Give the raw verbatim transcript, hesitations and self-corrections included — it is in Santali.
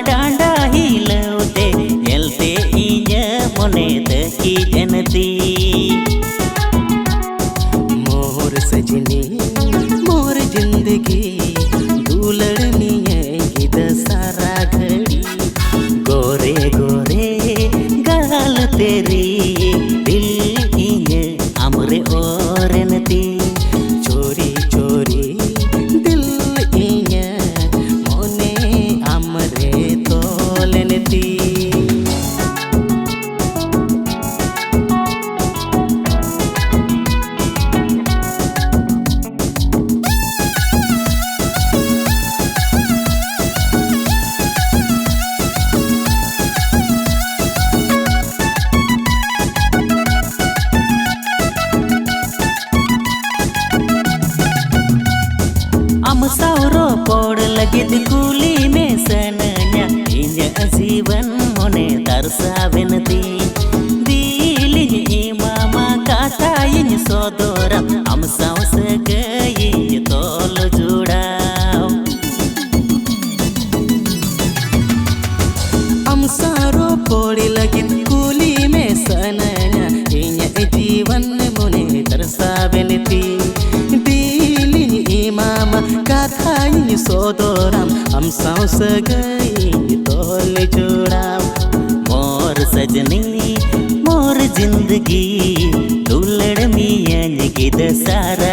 ᱰᱟᱸᱰᱟ ᱦᱤᱞᱟᱹᱣ ᱛᱮ ᱧᱮᱞᱛᱮ ᱤᱧᱟᱹᱜ ᱢᱚᱱᱮ ᱛᱟᱹᱠᱤᱡ ᱮᱱ ᱛᱤᱧ᱾ मोर सजनी, मोर जिंदगी, दुलड़ मिया गिद सारा घड़ी। गोरे गोरे गाल तेरी, दिल इन्हें अमरे और नती। चोरी चोरी दिल इन्हें मोने अमरे तोलनती। ᱟᱢ ᱥᱟᱶ ᱨᱚᱯᱚᱲ ᱞᱟᱹᱜᱤᱫ ᱠᱩᱞᱤ ᱢᱮ ᱥᱟᱱᱟᱧᱟ, ᱤᱧᱟᱹᱜ ᱡᱤᱵᱚᱱ ᱢᱚᱱᱮ ᱛᱟᱨᱥᱟᱣᱮᱱ ᱛᱤᱧ᱾ ᱫᱤᱞᱤᱧ ᱮᱢᱟᱢᱟ, ᱠᱟᱛᱷᱟᱭᱤᱧ ᱥᱚᱫᱚᱨᱟ, ᱟᱢ ᱥᱟᱶ ᱥᱟᱹᱜᱟᱹᱭᱤᱧ ᱛᱚᱞ ᱡᱚᱲᱟᱣ᱾ ᱟᱢ ᱥᱟᱶ ᱨᱚᱯᱚᱲ ᱞᱟᱹᱜᱤᱫ ᱠᱩᱞᱤ ᱢᱮ ᱥᱟᱱᱟᱧᱟ, ᱤᱧᱟᱹᱜ ᱡᱤᱵᱚᱱ ᱢᱚᱱᱮ ᱛᱟᱨᱥᱟᱣᱮᱱ ᱛᱤᱧ᱾ ᱫᱤᱞᱤᱧ ᱮᱢᱟᱢᱟ, ᱠᱟᱛᱷᱟᱧ ᱥᱚᱫᱚᱨᱟᱢ, ᱟᱢ ᱥᱟᱶ ᱥᱟᱹᱜᱟᱹᱭ ᱛᱚᱞ ᱡᱚᱲᱟᱣ᱾ मोर सजनी, मोर जिंदगी, दुलड़ मिया गिद सारा